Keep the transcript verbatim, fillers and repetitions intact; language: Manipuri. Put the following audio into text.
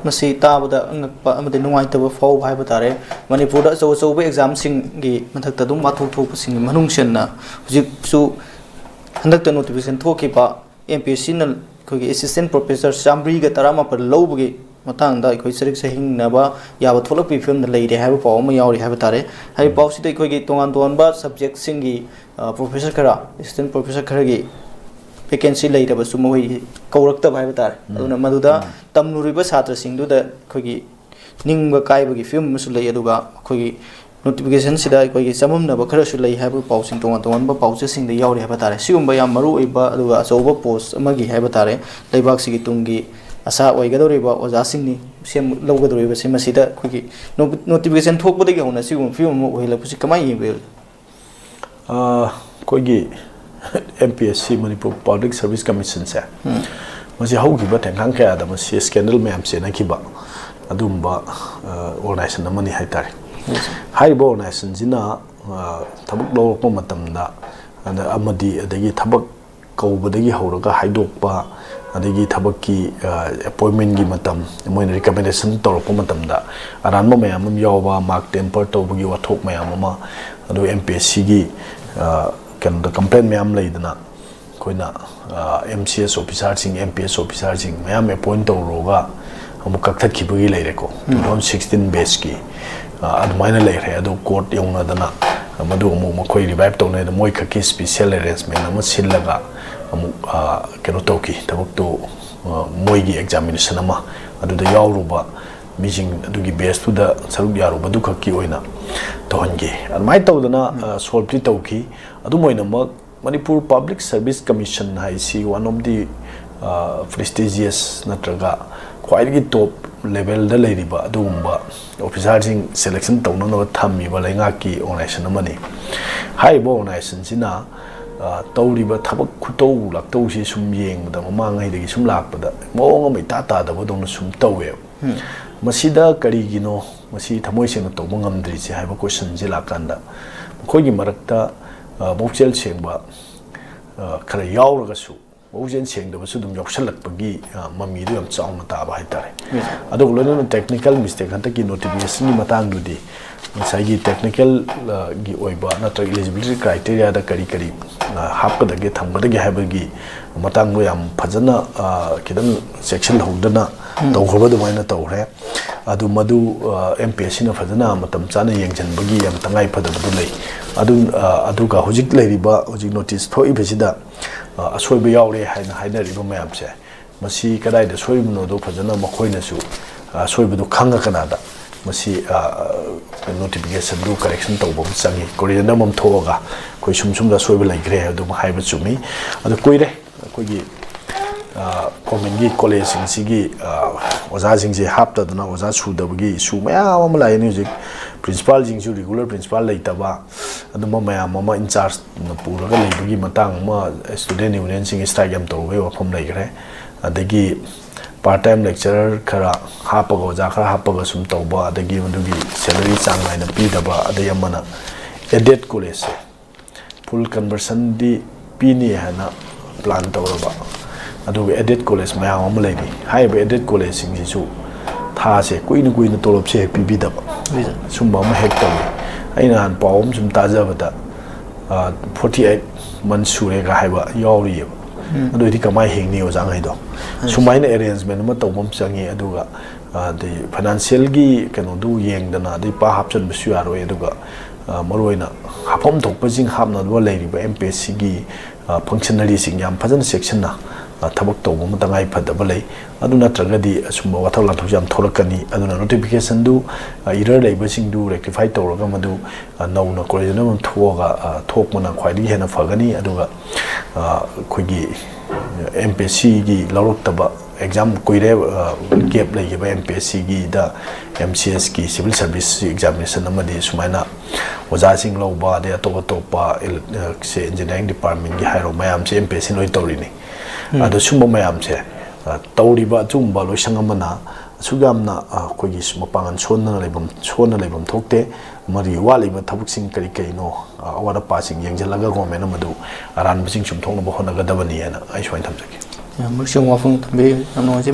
ꯃꯁꯤ ꯇꯥꯕꯗ ꯑꯉꯛꯄ ꯑꯃꯗꯤ ꯅꯨꯡꯉꯥꯏꯇꯕ ꯐꯥꯎꯕ ꯍꯥꯏꯕ ꯇꯥꯔꯦ꯫ ꯃꯅꯤꯄꯨꯔꯗ ꯑꯆꯧ ꯑꯆꯧꯕ ꯑꯦꯛꯖꯥꯝꯁꯤꯡꯒꯤ ꯃꯊꯛꯇ ꯑꯗꯨꯝ ꯋꯥꯊꯣꯛ ꯊꯣꯛꯄꯁꯤꯡꯒꯤ ꯃꯅꯨꯡ ꯆꯟꯅ ꯍꯧꯖꯤꯛꯁꯨ ꯍꯟꯗꯛꯇ ꯅꯣꯇꯤꯐꯤꯀꯦꯁꯟ ꯊꯣꯛꯈꯤꯕ ꯑꯦꯝ ꯄꯤ ꯑꯦꯁ ꯁꯤꯅ ꯑꯩꯈꯣꯏꯒꯤ ꯑꯦꯁꯤꯁꯇꯦꯟ ꯄ꯭ꯔꯣꯐꯦꯁꯔ ꯆꯥꯃꯔꯤꯒ ꯇꯔꯥꯃꯥꯄꯜ ꯂꯧꯕꯒꯤ ꯃꯇꯥꯡꯗ ꯑꯩꯈꯣꯏ ꯆꯔꯤꯛ ꯆꯍꯤꯡꯅꯕ ꯌꯥꯕ ꯊꯣꯛꯂꯛꯄꯒꯤ ꯐꯤꯕꯝꯗ ꯂꯩꯔꯦ ꯍꯥꯏꯕ ꯄꯥꯎ ꯑꯃ ꯌꯥꯎꯔꯤ ꯍꯥꯏꯕ ꯇꯥꯔꯦ꯫ ꯍꯥꯏꯔꯤꯕ ꯄꯥꯎꯁꯤꯗ ꯑꯩꯈꯣꯏꯒꯤ ꯇꯣꯉꯥꯟ ꯇꯣꯉꯥꯟꯕ ꯁꯕꯖꯦꯛꯁꯤꯡꯒꯤ ꯄ꯭ꯔꯣꯐꯦꯁꯔ ꯈꯔ, ꯑꯦꯁꯤꯁꯇꯦꯟ ꯄ꯭ꯔꯣꯐꯦꯁꯔ ꯈꯔꯒꯤ ꯚꯦꯀꯦꯟꯁꯤ ꯂꯩꯔꯕꯁꯨ ꯃꯈꯣꯏ ꯀꯧꯔꯛꯇꯕ ꯍꯥꯏꯕ ꯇꯥꯔꯦ꯫ ꯑꯗꯨꯅ ꯃꯗꯨꯗ ꯇꯝꯂꯨꯔꯤꯕ ꯁꯥꯇ꯭ꯔꯁꯤꯡꯗꯨꯗ ꯑꯩꯈꯣꯏꯒꯤ ꯅꯤꯡꯕ ꯀꯥꯏꯕꯒꯤ ꯐꯤꯕꯝ ꯑꯃꯁꯨ ꯂꯩ꯫ ꯑꯗꯨꯒ ꯑꯩꯈꯣꯏꯒꯤ ꯅꯣꯇꯤꯐꯤꯀꯦꯁꯟꯁꯤꯗ ꯑꯩꯈꯣꯏꯒꯤ ꯆꯃꯝꯅꯕ ꯈꯔꯁꯨ ꯂꯩ ꯍꯥꯏꯕ ꯄꯥꯎꯁꯤꯡ ꯇꯣꯉꯥꯟ ꯇꯣꯉꯥꯟꯕ ꯄꯥꯎꯆꯦꯁꯤꯡꯗ ꯌꯥꯎꯔꯤ ꯍꯥꯏꯕ ꯇꯥꯔꯦ꯫ ꯁꯤꯒꯨꯝꯕ ꯌꯥꯝ ꯃꯔꯨ ꯑꯣꯏꯕ ꯑꯗꯨꯒ ꯑꯆꯧꯕ ꯄꯣꯁ ꯑꯃꯒꯤ ꯍꯥꯏꯕ ꯇꯥꯔꯦ, ꯂꯩꯕꯥꯛꯁꯤꯒꯤ ꯇꯨꯡꯒꯤ ꯑꯁꯥ ꯑꯣꯏꯒꯗꯧꯔꯤꯕ ꯑꯣꯖꯥꯁꯤꯡꯅꯤ ꯁꯦꯝ ꯂꯧꯒꯗꯧꯔꯤꯕꯁꯤ꯫ ꯃꯁꯤꯗ ꯑꯩꯈꯣꯏꯒꯤ ꯅꯣ-, ꯅꯣꯇꯤꯐꯤꯀꯦꯁꯟ ꯊꯣꯛꯄꯗꯒꯤ ꯍꯧꯅ ꯁꯤꯒꯨꯝꯕ ꯐꯤꯕꯝ ꯑꯃ ꯑꯣꯏꯍꯜꯂꯛꯄꯁꯤ ꯀꯃꯥꯏꯅ ꯌꯦꯡꯕꯤꯔꯤ? ꯑꯩꯈꯣꯏꯒꯤ M P S C, Manipur public service ꯀꯃꯤꯁꯟꯁꯦ, ꯃꯁꯤ ꯍꯧꯈꯤꯕ ꯊꯦꯡꯈꯥꯡ ꯀꯌꯥꯗ ꯃꯁꯤ ꯁ꯭ꯀꯦꯟꯗꯜ ꯃꯌꯥꯝ ꯆꯦꯟꯅꯈꯤꯕ ꯑꯗꯨꯒꯨꯝꯕ ꯑꯣꯔꯒꯅꯥꯏꯖꯦꯁꯟ ꯑꯃꯅꯤ ꯍꯥꯏꯇꯥꯔꯦ꯫ ꯍꯥꯏꯔꯤꯕ ꯑꯣꯔꯒꯅꯥꯏꯖꯦꯁꯟꯁꯤꯅ ꯊꯕꯛ ꯂꯧꯔꯛꯄ ꯃꯇꯝꯗ, ꯑꯗ ꯑꯃꯗꯤ ꯑꯗꯒꯤ ꯊꯕꯛ ꯀꯧꯕꯗꯒꯤ ꯍꯧꯔꯒ ꯍꯥꯏꯗꯣꯛꯄ, ꯑꯗꯒꯤ ꯊꯕꯛꯀꯤ ꯑꯦꯄꯣꯏꯟꯃꯦꯟꯒꯤ ꯃꯇꯝ, ꯃꯣꯏꯅ ꯔꯤꯀꯃꯦꯟꯗꯦꯁꯟ ꯇꯧꯔꯛꯄ ꯃꯇꯝꯗ ꯑꯔꯥꯟꯕ ꯃꯌꯥꯝ ꯑꯃ ꯌꯥꯎꯕ, ꯃꯥꯔꯛ ꯇꯦꯝꯄꯔ ꯇꯧꯕꯒꯤ ꯋꯥꯊꯣꯛ ꯃꯌꯥꯝ ꯑꯃ, ꯑꯗꯨ ꯑꯦꯝ ꯄꯤ ꯑꯦꯁ ꯁꯤꯒꯤ ꯀꯩꯅꯣꯗ ꯀꯝꯄ꯭ꯂꯦꯟ ꯃꯌꯥꯝ ꯂꯩꯗꯅ, ꯑꯩꯈꯣꯏꯅ M C S ꯑꯣꯐꯤꯁꯥꯔꯁꯤꯡ, M P ꯑꯦꯁ ꯑꯣꯐꯤꯁꯥꯔꯁꯤꯡ ꯃꯌꯥꯝ ꯑꯦꯄꯣꯏꯟ ꯇꯧꯔꯨꯔꯒ ꯑꯃꯨꯛ ꯀꯛꯊꯠꯈꯤꯕꯒꯤ ꯂꯩꯔꯦꯀꯣ, ꯇꯨ ꯊꯥꯎꯖꯟ ꯁꯤꯛꯁꯇꯤꯟ ꯕꯦꯁꯀꯤ ꯑꯗꯨꯃꯥꯏꯅ ꯂꯩꯈ꯭ꯔꯦ꯫ ꯑꯗꯨ ꯀꯣꯔꯠ ꯌꯧꯅꯗꯅ ꯃꯗꯨ ꯑꯃꯨꯛ ꯃꯈꯣꯏ ꯔꯤꯚꯥꯏꯞ ꯇꯧꯅꯩ꯫ ꯑꯗ ꯃꯣꯏ ꯈꯛꯀꯤ ꯁ꯭ꯄꯤꯁꯦꯜ ꯑꯦꯔꯦꯟꯖꯃꯦꯟ ꯑꯃ ꯁꯤꯜꯂꯒ ꯑꯃꯨꯛ ꯀꯩꯅꯣ ꯇꯧꯈꯤ, ꯊꯕꯛꯇꯨ ꯃꯣꯏꯒꯤ ꯑꯦꯛꯖꯥꯃꯤꯅꯦꯁꯟ ꯑꯃ ꯑꯗꯨꯗ ꯌꯥꯎꯔꯨꯕ ꯃꯤꯁꯤꯡ ꯑꯗꯨꯒꯤ ꯕꯦꯁꯇꯨꯗ ꯁꯔꯨꯛ ꯌꯥꯔꯨꯕꯗꯨ ꯈꯛꯀꯤ ꯑꯣꯏꯅ ꯇꯧꯍꯟꯈꯤ꯫ ꯑꯗꯨꯃꯥꯏꯅ ꯇꯧꯗꯅ ꯁꯣꯜꯕꯇꯤ ꯇꯧꯈꯤ꯫ ꯑꯗꯨꯝ ꯑꯣꯏꯅꯃꯛ ꯃꯅꯤꯄꯨꯔ ꯄꯕ꯭ꯂꯤꯛ ꯁꯔꯚꯤꯁ ꯀꯃꯤꯁꯟ ꯍꯥꯏꯁꯤ one of the prestigious ꯅꯠꯇ꯭ꯔꯒ ꯈ꯭ꯋꯥꯏꯗꯒꯤ ꯇꯣꯞ ꯂꯦꯚꯦꯜꯗ ꯂꯩꯔꯤꯕ ꯑꯗꯨꯒꯨꯝꯕ ꯑꯣꯐꯤꯁꯥꯔꯁꯤꯡ ꯁꯦꯂꯦꯛꯁꯟ ꯇꯧꯅꯅꯕ ꯊꯝꯃꯤꯕ ꯂꯩꯉꯥꯛꯀꯤ ꯑꯣꯔꯒꯅꯥꯏꯖꯦꯁꯟ ꯑꯃꯅꯤ꯫ ꯍꯥꯏꯔꯤꯕ ꯑꯣꯔꯒꯅꯥꯏꯖꯦꯁꯟꯁꯤꯅ ꯇꯧꯔꯤꯕ ꯊꯕꯛ ꯈꯨꯇꯧ ꯂꯥꯛꯇꯧꯁꯤ ꯁꯨꯝ ꯌꯦꯡꯕꯗ, ꯃꯃꯥꯡꯉꯩꯗꯒꯤ ꯁꯨꯝ ꯂꯥꯛꯄꯗ ꯃꯑꯣꯡ ꯑꯃ ꯏꯇꯥ ꯇꯥꯗꯕꯗꯧꯅ ꯁꯨꯝ ꯇꯧꯋꯦꯕ꯫ ꯃꯁꯤꯗ ꯀꯔꯤꯒꯤꯅꯣ ꯃꯁꯤ ꯊꯃꯣꯏ ꯁꯦꯡꯅ ꯇꯧꯕ ꯉꯝꯗ꯭ꯔꯤꯁꯦ ꯍꯥꯏꯕ ꯀꯣꯏꯁꯟꯁꯦ ꯂꯥꯛꯀꯥꯟꯗ, ꯃꯈꯣꯏꯒꯤ ꯃꯔꯛꯇ ꯄꯨꯛꯆꯦꯜ ꯁꯦꯡꯕ ꯈꯔ ꯌꯥꯎꯔꯒꯁꯨ, ꯃꯑꯣꯡ ꯁꯦꯡꯗꯕꯁꯨ ꯑꯗꯨꯝ ꯌꯥꯎꯁꯜꯂꯛꯄꯒꯤ ꯃꯃꯤꯗꯨ ꯌꯥꯝ ꯆꯥꯎꯅ ꯇꯥꯕ ꯍꯥꯏꯇꯥꯔꯦ꯫ ꯑꯗꯨꯒ ꯂꯣꯏꯅꯅ technical mistake, ꯍꯟꯗꯛꯀꯤ notificationꯒꯤ ꯃꯇꯥꯡꯗꯨꯗꯤ ꯉꯁꯥꯏꯒꯤ technicalꯒꯤ ꯑꯣꯏꯕ ꯅꯠꯇ꯭ꯔꯒ eligibility criteriaꯗ ꯀꯔꯤ ꯀꯔꯤ ꯍꯥꯞꯀꯗꯒꯦ, ꯊꯝꯒꯗꯒꯦ ꯍꯥꯏꯕꯒꯤ ꯃꯇꯥꯡꯗꯣ ꯌꯥꯝ ꯐꯖꯅ ꯈꯤꯇꯪ ꯆꯦꯛꯁꯤꯜꯍꯧꯗꯅ ꯇꯧꯈ꯭ꯔꯕ ꯑꯗꯨꯃꯥꯏꯅ ꯇꯧꯈ꯭ꯔꯦ꯫ ꯑꯗꯨ ꯃꯗꯨ ꯑꯦꯝ ꯄꯤ ꯑꯦꯁ ꯁꯤꯅ ꯐꯖꯅ ꯃꯇꯝ ꯆꯥꯅ ꯌꯦꯡꯁꯤꯟꯕꯒꯤ ꯌꯥꯝ ꯇꯉꯥꯏ ꯐꯗꯕꯗꯨ ꯂꯩ꯫ ꯑꯗꯨ ꯑꯗꯨꯒ ꯍꯧꯖꯤꯛ ꯂꯩꯔꯤꯕ, ꯍꯧꯖꯤꯛ notice ꯊꯣꯛꯏꯕꯁꯤꯗ ꯑꯁꯣꯏꯕ ꯌꯥꯎꯔꯦ ꯍꯥꯏꯅ ꯍꯥꯏꯅꯔꯤꯕ ꯃꯌꯥꯝꯁꯦ, ꯃꯁꯤ ꯀꯗꯥꯏꯗ ꯁꯣꯏꯕꯅꯣꯗꯣ ꯐꯖꯅ ꯃꯈꯣꯏꯅꯁꯨ ꯑꯁꯣꯏꯕꯗꯨ ꯈꯪꯉꯀꯥꯟꯗ ꯃꯁꯤ notificationꯗꯨ correction ꯇꯧꯕ ꯑꯃ ꯆꯪꯉꯤ꯫ Corrigendum ꯑꯃ ꯊꯣꯛꯑꯒ ꯑꯩꯈꯣꯏ ꯁꯨꯝ ꯁꯨꯝꯗ ꯑꯁꯣꯏꯕ ꯂꯩꯈ꯭ꯔꯦ ꯍꯥꯏꯕꯗꯨ ꯍꯥꯏꯕ ꯆꯨꯝꯃꯤ꯫ ꯑꯗꯨ ꯀꯨꯏꯔꯦ ꯑꯩꯈꯣꯏꯒꯤ governmentꯀꯤ collegeꯁꯤꯡꯁꯤꯒꯤ ꯑꯣꯖꯥꯁꯤꯡꯁꯦ ꯍꯥꯞꯇꯗꯅ ꯑꯣꯖꯥ ꯁꯨꯗꯕꯒꯤ issue ꯃꯌꯥꯝ ꯑꯃ ꯂꯥꯛꯏꯅꯤ꯫ ꯍꯧꯖꯤꯛ principalꯁꯤꯡꯁꯨ regular principal ꯂꯩꯇꯕ, ꯑꯗꯨꯝꯕ ꯃꯌꯥꯝ ꯑꯃ in chargeꯅ ꯄꯨꯔꯒ ꯂꯩꯕꯒꯤ ꯃꯇꯥꯡ ꯑꯃ, student unionꯁꯤꯡ strike ꯌꯥꯝ ꯇꯧꯕꯒꯤ ꯋꯥꯐꯝ ꯂꯩꯈ꯭ꯔꯦ꯫ ꯑꯗꯒꯤ part time lecturer ꯈꯔ ꯍꯥꯞꯄꯒ, ꯑꯣꯖꯥ ꯈꯔ ꯍꯥꯞꯄꯒ ꯁꯨꯝ ꯇꯧꯕ, ꯑꯗꯒꯤ ꯃꯗꯨꯒꯤ salary ꯆꯥꯡ ꯅꯥꯏꯅ ꯄꯤꯗꯕ, ꯑꯗꯩ ꯑꯃꯅ aided collegeꯁꯦ full conversionꯗꯤ ꯄꯤꯅꯤ ꯍꯥꯏꯅ plan ꯇꯧꯔꯕ, ꯑꯗꯨꯒ aided college ꯃꯌꯥꯝ ꯑꯃ ꯂꯩꯔꯤ꯫ ꯍꯥꯏꯔꯤꯕ aided collegeꯁꯤꯡꯁꯤꯁꯨ ꯊꯥꯁꯦ ꯀꯨꯏꯅ ꯀꯨꯏꯅ ꯇꯣꯂꯣꯞꯁꯦ ꯍꯦꯛ ꯄꯤꯕꯤꯗꯕ, ꯁꯨꯝꯕ ꯑꯃ ꯍꯦꯛ ꯇꯧꯏ꯫ ꯑꯩ ꯅꯍꯥꯟ ꯄꯥꯎ ꯑꯃ ꯁꯨꯝ ꯇꯥꯖꯕꯗ, forty eight months ꯁꯨꯔꯦꯒ ꯍꯥꯏꯕ ꯌꯥꯎꯔꯤꯑꯕ꯫ ꯑꯗꯨ ꯑꯣꯏꯗꯤ ꯀꯃꯥꯏꯅ ꯍꯤꯡꯅꯤ ꯑꯣꯖꯥꯉꯩꯗꯣ? ꯁꯨꯃꯥꯏꯅ arrangement ꯑꯃ ꯇꯧꯕ ꯑꯃ ꯆꯪꯉꯤ꯫ ꯑꯗꯨꯒ ꯑꯗꯩ financialꯒꯤ ꯀꯩꯅꯣꯗꯨ ꯌꯦꯡꯗꯅ, ꯑꯗꯩ ꯄꯥ ꯍꯥꯞꯆꯤꯟꯕꯁꯨ ꯌꯥꯔꯣꯏ꯫ ꯑꯗꯨꯒ ꯃꯔꯨꯑꯣꯏꯅ ꯍꯥꯞꯐꯝ ꯊꯣꯛꯄꯁꯤꯡ ꯍꯥꯞꯅꯕ ꯂꯩꯔꯤꯕ ꯑꯦꯝ ꯄꯤ ꯑꯦꯁ ꯁꯤꯒꯤ functionaryꯁꯤꯡ ꯌꯥꯝ ꯐꯖꯅ ꯆꯦꯛꯁꯤꯟꯅ ꯊꯕꯛ ꯇꯧꯕ ꯑꯃ ꯇꯉꯥꯏ ꯐꯗꯕ ꯂꯩ꯫ ꯑꯗꯨ ꯅꯠꯇ꯭ꯔꯒꯗꯤ ꯑꯁꯨꯝꯕ ꯋꯥꯊꯣꯛ ꯂꯥꯟꯊꯣꯛꯁꯦ ꯌꯥꯝ ꯊꯣꯛꯂꯛꯀꯅꯤ꯫ ꯑꯗꯨꯅ notificationꯗꯨ error ꯂꯩꯕꯁꯤꯡꯗꯨ rectify ꯇꯧꯔꯒ ꯃꯗꯨ ꯅꯧꯅ corrigendum ꯑꯃ ꯊꯣꯛꯑꯒ ꯊꯣꯛꯄꯅ ꯈ꯭ꯋꯥꯏꯗꯒꯤ ꯍꯦꯟꯅ ꯐꯒꯅꯤ꯫ ꯑꯗꯨꯒ ꯑꯩꯈꯣꯏꯒꯤ ꯑꯦꯝ ꯄꯤ ꯑꯦꯁ ꯁꯤꯒꯤ ꯂꯧꯔꯛꯇꯕ exam ꯀꯨꯏꯔꯦ, gap ꯂꯩꯈꯤꯕ ꯑꯦꯝ ꯄꯤ ꯑꯦꯁ ꯁꯤꯒꯤꯗ ꯑꯦꯝ ꯁꯤ ꯑꯦꯁꯀꯤ civil service examination ꯑꯃꯗꯤ ꯁꯨꯃꯥꯏꯅ ꯑꯣꯖꯥꯁꯤꯡ ꯂꯧꯕ, ꯑꯗꯩ ꯑꯇꯣꯞ ꯑꯇꯣꯞꯄ ꯁꯦ engineering departmentꯀꯤ ꯍꯥꯏꯔꯣ, ꯃꯌꯥꯝꯁꯦ ꯑꯦꯝ ꯄꯤ ꯑꯦꯁ ꯁꯤꯅ ꯂꯣꯏ ꯇꯧꯔꯤꯅꯤ꯫ ꯑꯗꯣ ꯁꯨꯝꯕ ꯃꯌꯥꯝꯁꯦ ꯇꯧꯔꯤꯕ ꯑꯆꯨꯝꯕ ꯂꯣꯏꯁꯪ ꯑꯃꯅ ꯑꯁꯨꯛ ꯌꯥꯝꯅ ꯑꯩꯈꯣꯏꯒꯤ ꯃꯄꯥꯡꯒꯜ ꯁꯣꯟꯗꯅ ꯂꯩꯐꯝ ꯁꯣꯟꯅ ꯂꯩꯐꯝ ꯊꯣꯛꯇꯦ꯫ ꯃꯔꯤ ꯋꯥꯠꯂꯤꯕ ꯊꯕꯛꯁꯤꯡ ꯀꯔꯤ ꯀꯔꯤꯅꯣ, ꯑꯋꯥꯠ ꯑꯄꯥꯁꯤꯡ ꯌꯦꯡꯁꯤꯜꯂꯒ ꯒꯣꯔꯃꯦꯟꯅ ꯃꯗꯨ ꯑꯔꯥꯟꯕꯁꯤꯡ ꯆꯨꯝꯊꯣꯛꯅꯕ ꯍꯣꯠꯅꯒꯗꯕꯅꯤ ꯍꯥꯏꯅ ꯑꯩ ꯁꯨꯃꯥꯏꯅ ꯊꯝꯖꯒꯦ꯫ ꯌꯥꯝ ꯃꯔꯨꯞꯁꯤꯡ ꯋꯥꯐꯝ ꯊꯝꯕꯤꯔꯤ, ꯌꯥꯝ ꯅꯨꯡꯉꯥꯏꯖꯩ꯫